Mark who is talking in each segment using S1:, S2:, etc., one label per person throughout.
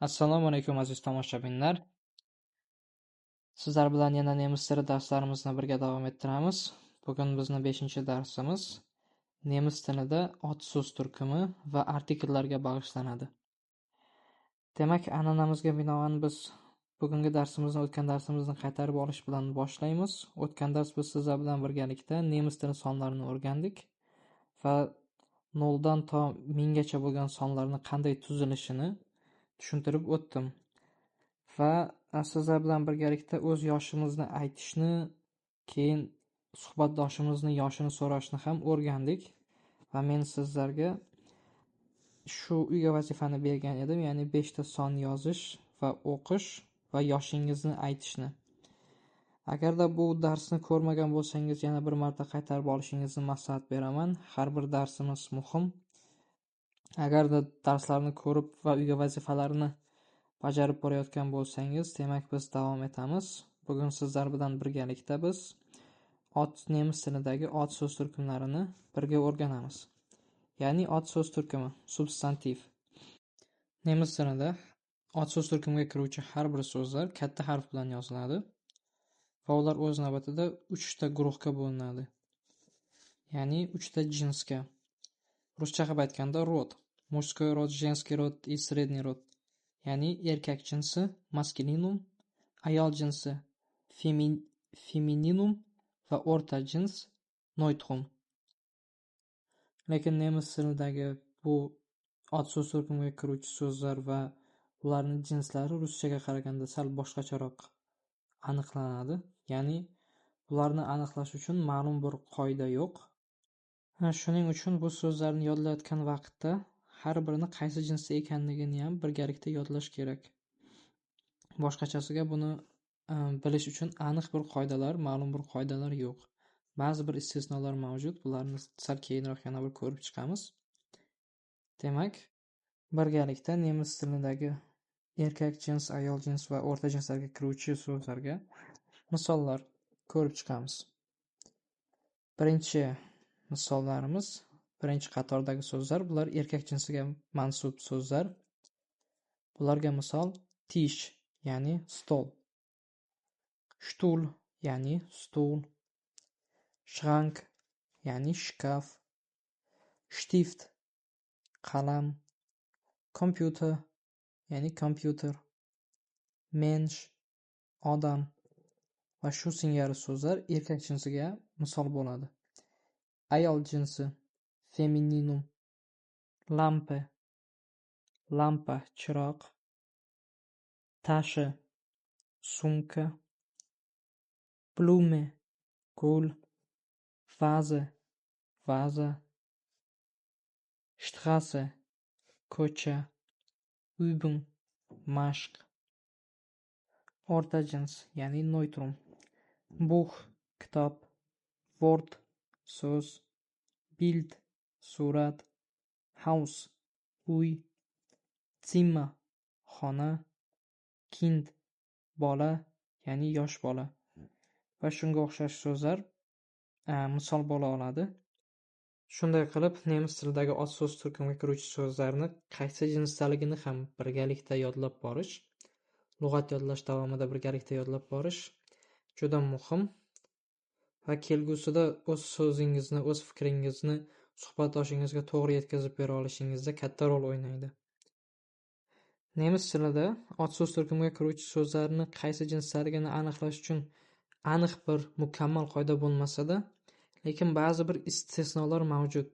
S1: Assalomu alaykum, aziz tomoshabinlar. Sizlar bilan yana nemis tili darslarimizni birga davom ettiramiz. Bugun bizni 5-darsimiz nemis tilida ot so'z turkumi va artikllarga bag'ishlanadi. Demak, an'anamizga binoan biz bugungi darsimizni o'tgan darsimizni qaytarib olish bilan boshlaymiz. O'tgan dars biz sizlar bilan birgalikda nemis tili sonlarini o'rgandik va 0 dan to 1000 gacha bo'lgan sonlarni qanday tuzilishini tushuntirib o'tdim. Va sizlar bilan birgalikda o'z yoshimizni aytishni, keyin suhbatdoshimizni yoshini so'rashni ham o'rgandik. Va men sizlarga shu uyga vazifani bergan edim, ya'ni 5 ta son yozish va o'qish va yoshingizni aytishni. Agarda bu darsni ko'rmagan bo'lsangiz, yana bir marta qaytarib olishingizni maslahat beraman. Har bir darsimiz muhim. Agarda darslarni ko'rib va uyga vazifalarni bajarib borayotgan bo'lsangiz, demak biz davom etamiz. Bugun sizlar bilan birgalikda biz ot nemis tilidagi ot so'z turkumlarini birga o'rganamiz. Ya'ni ot so'z turkumi, substantiv. Nemis tilida ot so'z turkumiga kiruvchi har bir so'zlar katta harf bilan yoziladi va ular o'z navbatida 3 ta guruhga bo'linadi. Ya'ni 3 ta jinsga. Ruscha qilib aytganda род, мужской род, женский род и средний род. Ya'ni erkak jinsi masculinum, ayol jinsi femininum va o'rta jins neutrum. Lekin nemis tilidagi bu ot so'z turkumiga kiruvchi so'zlar va ularning jinslari ruschaga qaraganda sal boshqacharoq aniqlanadi. Ya'ni ularni aniqlash uchun ma'lum bir qoida yo'q. Shuning uchun bu so'zlarni yodlayotgan vaqtda har birini qaysi jinsda ekanligini ham birgalikda yodlash kerak. Boshqachasiga buni bilish uchun aniq bir qoidalar, ma'lum bir qoidalar yo'q. Ba'zi bir istisnolar mavjud, bularni sal keyinroq yana bir ko'rib chiqamiz. Demak, birgalikda nemis tilidagi erkak jins, ayol jins va o'rta jinslarga kiruvchi so'zlarga misollar ko'rib chiqamiz. Birinchi misollarimiz, birinchi qatordagi so'zlar, bular erkak jinsiga mansub so'zlar. Bularga misol Tisch, ya'ni stol, Stuhl, ya'ni stul, Schrank, ya'ni shkaf, Stift, qalam, Computer, ya'ni kompyuter, Mensch, odam va shu singari so'zlar erkak jinsiga misol bo'ladi. Ayol jinsi femininum, Lampe, lampa, chiroq, Tasche, sumka, Blume, gul, Vase, vaza, Straße, ko'cha, Übung, mashq. O'rta jins, ya'ni neutrum, Buch, kitob, Wort, so'z, Bild, surat, Haus, uy, Zimmer, xona, Kind, bola, ya'ni yosh bola va shunga o'xshash so'zlar misol bo'la oladi. Shunday qilib, nemis tilidagi ot so'z turkumiga kiruvchi so'zlarni qaysi jinsdaligini ham birgalikda yodlab borish, lug'at yodlash davomida birgalikda yodlab borish juda muhim va kelgusida o'z so'zingizni, o'z fikringizni suhbatdoshingizga to'g'ri yetkazib bera olishingizda katta rol o'ynaydi. Nemis tilida ot so'z turkumiga kiruvchi so'zlarni qaysi jinsdaligini aniqlash uchun aniq bir mukammal qoida bo'lmasa-da, lekin ba'zi bir istisnolar mavjud.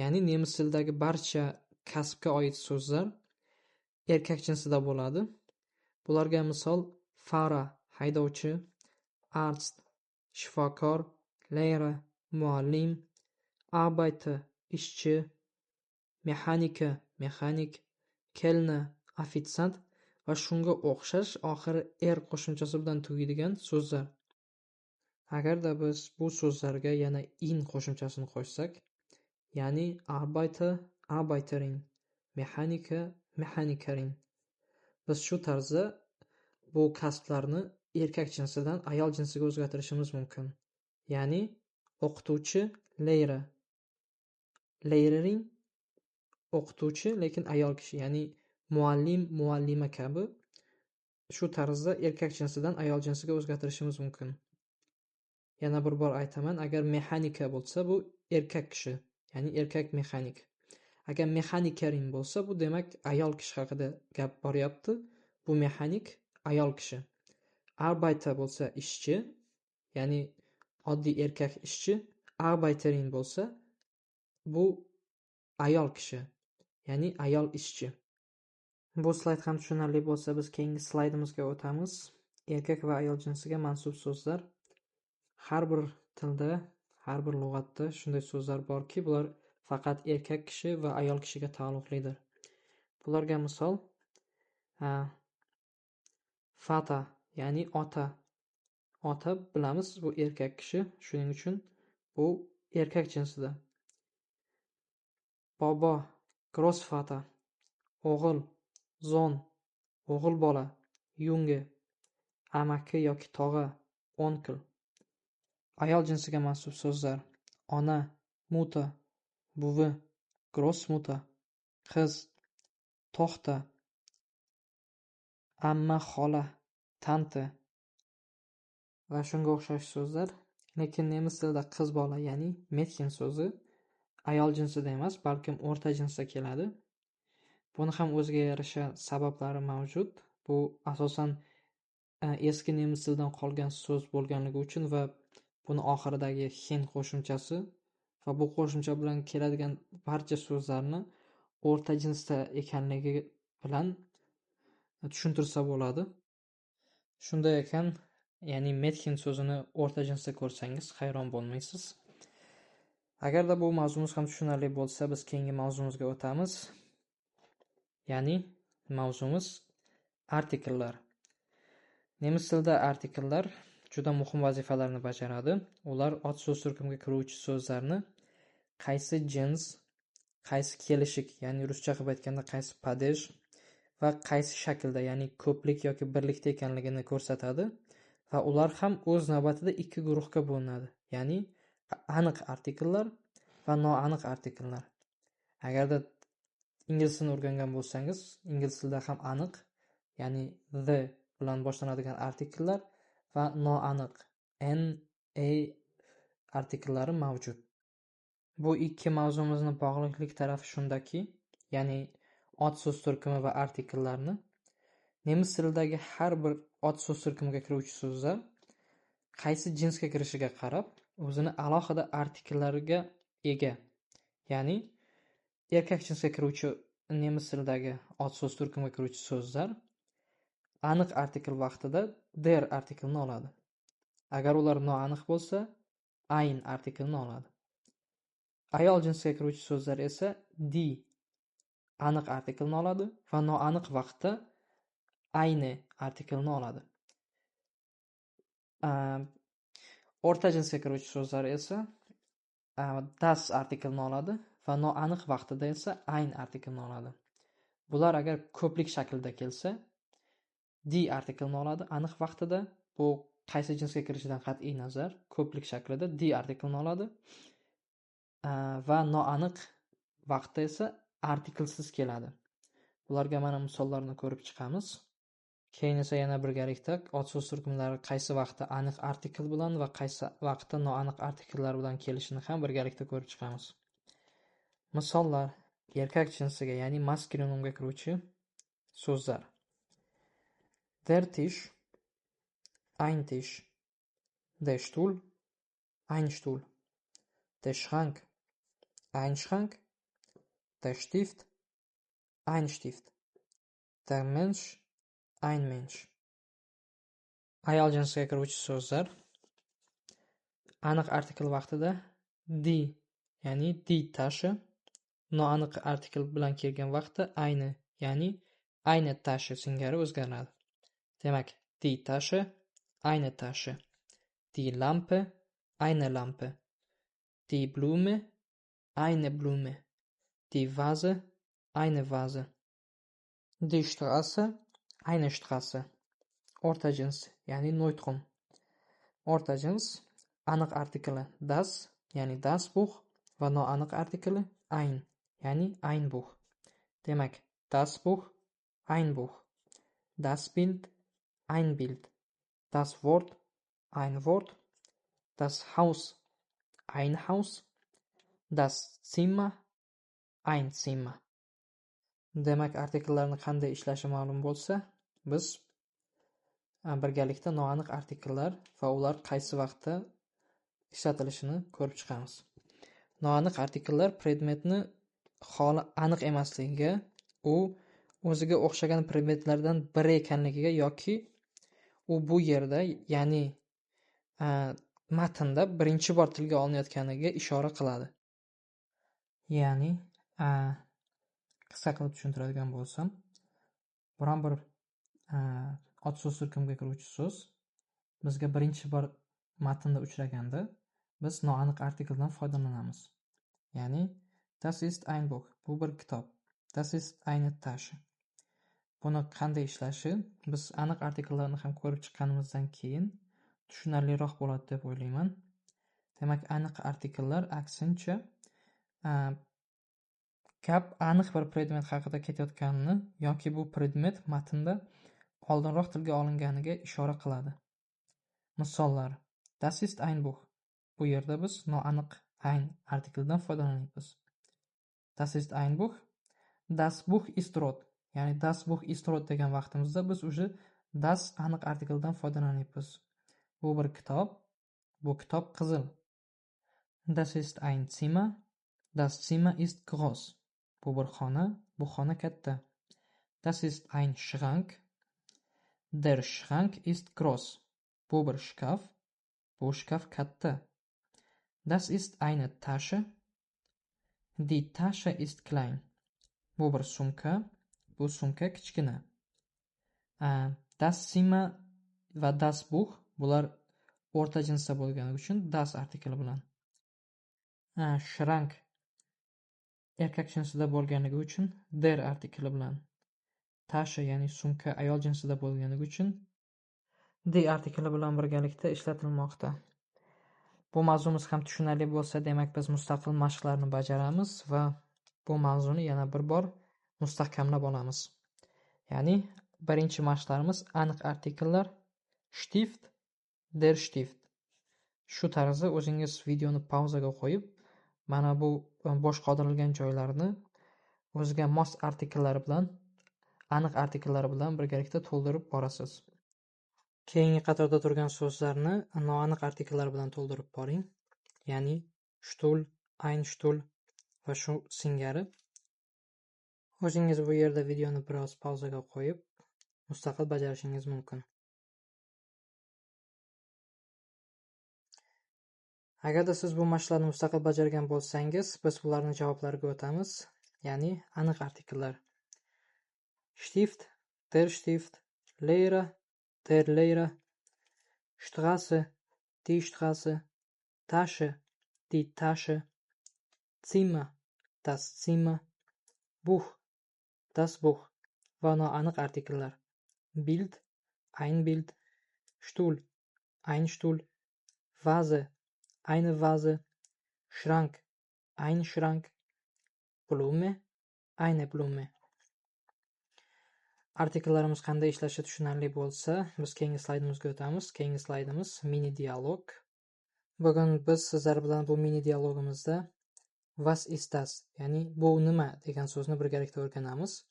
S1: Ya'ni nemis tilidagi barcha kasbga oid so'zlar erkak jinsida bo'ladi. Bularga misol Fahrer, haydovchi, Arzt, shifokor, Lehrer, muallim, Arbeiter, ishchi, Mechaniker, mexanik, Kellner, ofitsiant va shunga o'xshash oxiri er qo'shimchasi bilan tugaydigan so'zlar. Agarda biz bu so'zlarga yana in qo'shimchasini qo'shsak, ya'ni Arbeiter, Arbeiterin, Mechaniker, Mechanikerin. Biz shu tarzda bu kasblarni erkak jinsidan ayol jinsiga o'zgartirishimiz mumkin. Ya'ni o'qituvchi Lehrer, Lehrerin o'qituvchi, lekin ayol kishi, ya'ni Muallim, muallima kabi shu tarzda erkak jinsidan ayol jinsiga o'zgartirishimiz mumkin. Yana bir bor aytaman, agar Mechaniker bo'lsa, bu erkak kishi, ya'ni erkak mexanik. Agar Mechanikerin bo'lsa, bu demak ayol kishi haqida gap boryapti. Bu mexanik ayol kishi. Arbeiter bo'lsa ishchi, ya'ni oddiy erkak ishchi. Arbeiterin bo'lsa, bu ayol kishi, ya'ni ayol ishchi. Bu slayd ham tushunarli bo'lsa, biz keyingi slaydimizga o'tamiz. Erkak va ayol jinsiga mansub so'zlar. Har bir tilda, har bir lug'atda shunday so'zlar borki, bular faqat erkak kishi va ayol kishiga taalluqlidir. Bularga misol, Vater, ya'ni ota. Ota bilamiz, bu erkak kishi, shuning uchun bu erkak jinsida. Bobo, Großvater, o'g'il, Sohn, o'g'il bola, Junge, amaki yoki tog'a, Onkel. Ayol jinsiga mansub so'zlar: ona, Mutter, buvi, Großmutter, qiz, Tochter, amma, xola, Tante va shunga o'xshash so'zlar. Lekin nemis tilida qiz bola, ya'ni Mädchen so'zi ayol jinsida emas, balkim o'rta jinsda keladi. Buni ham o'ziga yarasha sabablari mavjud. Bu asosan eski nemis tilidan qolgan so'z bo'lganligi uchun va buni oxiridagi -chen qo'shimchasi va bu qo'shimcha bilan keladigan barcha so'zlarni o'rta jinsda ekanligi bilan tushuntirsa bo'ladi. Shunday ekan, ya'ni Mädchen so'zini o'rta jinsda ko'rsangiz hayron bo'lmaysiz. Agarda bu mavzumiz ham tushunarli bo'lsa, biz keyingi mavzumizga o'tamiz. Ya'ni mavzumiz artikllar. Nemis tilida artikllar juda muhim vazifalarni bajaradi. Ular ot so'z turkumiga kiruvchi so'zlarni qaysi jins, qaysi kelishik, ya'ni ruscha qilib aytganda qaysi падеж va qaysi shaklda, ya'ni ko'plik yoki birlikda ekanligini ko'rsatadi va ular ham o'z navbatida ikki guruhga bo'linadi. Ya'ni aniq artikllar va noaniq artikllar. Agarda ingliz tilini o'rgangan bo'lsangiz, ingliz tilida ham aniq, ya'ni the bilan boshlanadigan artikllar va noaniq an, a artikllari mavjud. Bu ikki mavzumizni bog'liqlik tarafi shundaki, ya'ni ot so'z turkumi va artikllarni nemis tilidagi har bir ot so'z turkumiga kiruvchi so'zlar qaysi jinsga kirishiga qarab o'zini alohida artikllariga ega. Ya'ni erkak jinsga kiruvchi nemis tilidagi ot so'z turkumiga kiruvchi so'zlar aniq artikl vaqtida der artiklini oladi. Agar ular noaniq bo'lsa, ein artiklini oladi. Ayol jinsiga kiruvchi so'zlar esa die aniq artiklini oladi va noaniq vaqtda eine artiklini oladi. O'rta jinsga kiruvchi so'zlar esa das artiklini oladi va noaniq vaqtida esa ein artiklini oladi. Bular agar ko'plik shaklida kelsa, die artiklini oladi aniq vaqtida, bu qaysi jinsga kirishidan qat'iy nazar, ko'plik shaklida die artiklini oladi va noaniq vaqtda esa artiklsiz keladi. Bularga mana misollarni ko'rib chiqamiz. Keyin esa yana birgalikda ot so'z turkumlari qaysi vaqtda aniq artikl bilan va qaysi vaqtda noaniq artikllar bilan kelishini ham birgalikda ko'rib chiqamiz. Misollar: erkak jinsiga, ya'ni maskulinumga kiruvchi so'zlar. Der Tisch, ein Tisch, der Stuhl, ein Stuhl, der Schrank, ein Schrank, der Stift, ein Stift, der Mensch, ein Mensch. Ayol jinsiga kiruvchi so'zlar aniq artikl vaqtida die, ya'ni die Tasche, noaniq artikl bilan kelgan vaqtda eine, ya'ni eine Tasche singari o'zgaradi. Demak, die Tasche, eine Tasche, die Lampe, eine Lampe, die Blume, eine Blume, die Vase, eine Vase, die Straße, eine Straße. O'rta jins, ya'ni Neutrum. O'rta jins aniq artikli das, ya'ni das Buch va noaniq artikli ein, ya'ni ein Buch. Demak, das Buch, ein Buch. Das Bild, ein Bild. Das Wort, ein Wort. Das Haus, ein Haus. Das Zimmer, ein Zimmer. Demak, artikllarni qanday ishlashi ma'lum bo'lsa, biz birgalikda noaniq artikllar va ular qaysi vaqtda ishlatilishini ko'rib chiqamiz. Noaniq artikllar predmetni holi aniq emasligiga, u o'ziga o'xshagan predmetlardan biri ekanligiga yoki u bu yerda, ya'ni matnda birinchi bor tilga olinayotganiga ishora qiladi. Ya'ni, qisqa qilib tushuntiradigan bo'lsam, biron bir ot so'z turkumiga kiruvchi so'z bizga birinchi bor matnda uchraganda biz noaniq artikldan foydalanamiz. Ya'ni das ist ein Buch, bu bir kitob. Das ist eine Tasche. Buni qanday ishlashi biz aniq artikllarni ham ko'rib chiqqanimizdan keyin tushunarliroq bo'ladi deb o'ylayman. Demak, aniq artikllar aksincha gap aniq bir predmet haqida ketayotganini yoki bu predmet matnda oldinroq tilga olinganiga ishora qiladi. Misollar: Das ist ein Buch. Bu yerda biz noaniq ein artiklidan foydalanyapmiz. Das ist ein Buch. Das Buch ist rot. Ya'ni das Buch ist rot degan vaqtimizda biz уже das aniq artiklidan foydalanyapmiz. Bu bir kitob. Bu kitob qizil. Das ist ein Zimmer. Das Zimmer ist groß. Bu bir xona. Bu xona katta. Das ist ein Schrank. Der Schrank ist groß. Bu bir shkaf. Bu shkaf katta. Das ist eine Tasche. Die Tasche ist klein. Bu bir sumka. Bu sumka kichkina. Das Zimmer va das Buch bular o'rta jinsda bo'lgani uchun das artikli bilan. Schrank erkak jinsida bo'lganligi uchun der artikli bilan. Tasche, ya'ni sumka ayol jinsida bo'lganligi uchun die artikli bilan birgalikda ishlatilmoqda. Bu mavzumiz ham tushunarli bo'lsa, demak biz mustaqil mashqlarni bajaramiz va bu mavzuni yana bir bor mustahkamlab olamiz. Ya'ni birinchi mashqlarimiz aniq artikllar Stift, der Stift. Shu tarzda o'zingiz videoni pauzaga qo'yib, mana bu bo'sh qoldirilgan joylarni o'ziga mos artikllar bilan, aniq artikllar bilan birgalikda to'ldirib borasiz. Keyingi qatorda turgan so'zlarni noaniq artikllar bilan to'ldirib boring. Ya'ni Stuhl, ein Stuhl va shu singari. O'zingiz bu yerda videoni biroz pauzaga qo'yib, mustaqil bajarishingiz mumkin. Agarda siz bu mashqlarni mustaqil bajargan bo'lsangiz, biz bularning javoblariga o'tamiz. Ya'ni aniq artikllar. Stift, der Stift, Lehrer, der Lehrer, Straße, die Straße, Tasche, die Tasche, Zimmer, das Zimmer, Buch, das Buch va noaniq artikllar. Bild, ein Bild, Stuhl, ein Stuhl, Vase, eine Vase, Schrank, ein Schrank, Blume, eine Blume. Artikllarimiz qanday ishlashi tushunarli bo'lsa, biz keyingi slaydimizga o'tamiz. Keyingi slaydimiz mini dialog. Bugun biz sizlar bilan bu mini dialogimizda Was ist das, ya'ni bu nima degan so'zni birgalikda o'rganamiz.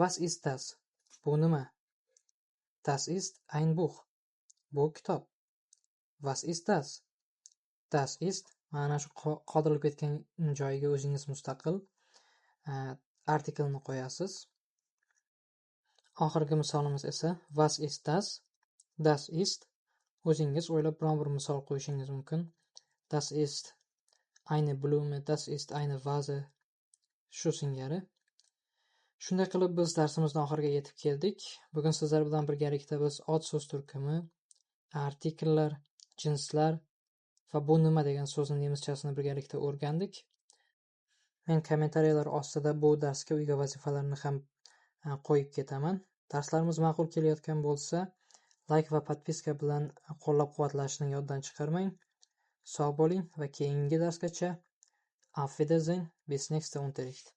S1: Was ist das? Bu nima? Das ist ein Buch. Bu kitob. Was ist das? Das ist, mana shu qoldirilib ketgan joyiga o'zingiz mustaqil artiklni qo'yasiz. Oxirgi misolimiz esa Was ist das? Das ist, o'zingiz o'ylab biron bir misol qo'yishingiz mumkin. Das ist eine Blume, das ist eine Vase, shu singari. Shunday qilib biz darsimizning oxiriga yetib keldik. Bugun sizlar bilan birgalikda biz ot so'z turkumi, artikllar, jinslar va bu nima degan so'zni nemischasini birgalikda o'rgandik. Men kommentariyalar ostida bu darsga uyga vazifalarni ham qo'yib ketaman. Darslarimiz ma'qul kelayotgan bo'lsa, like va podpiska bilan qo'llab-quvvatlashni yoddan chiqarmang. Sog' bo'ling va keyingi darsgacha. Auf Wiedersehen, bis nächste Unterricht.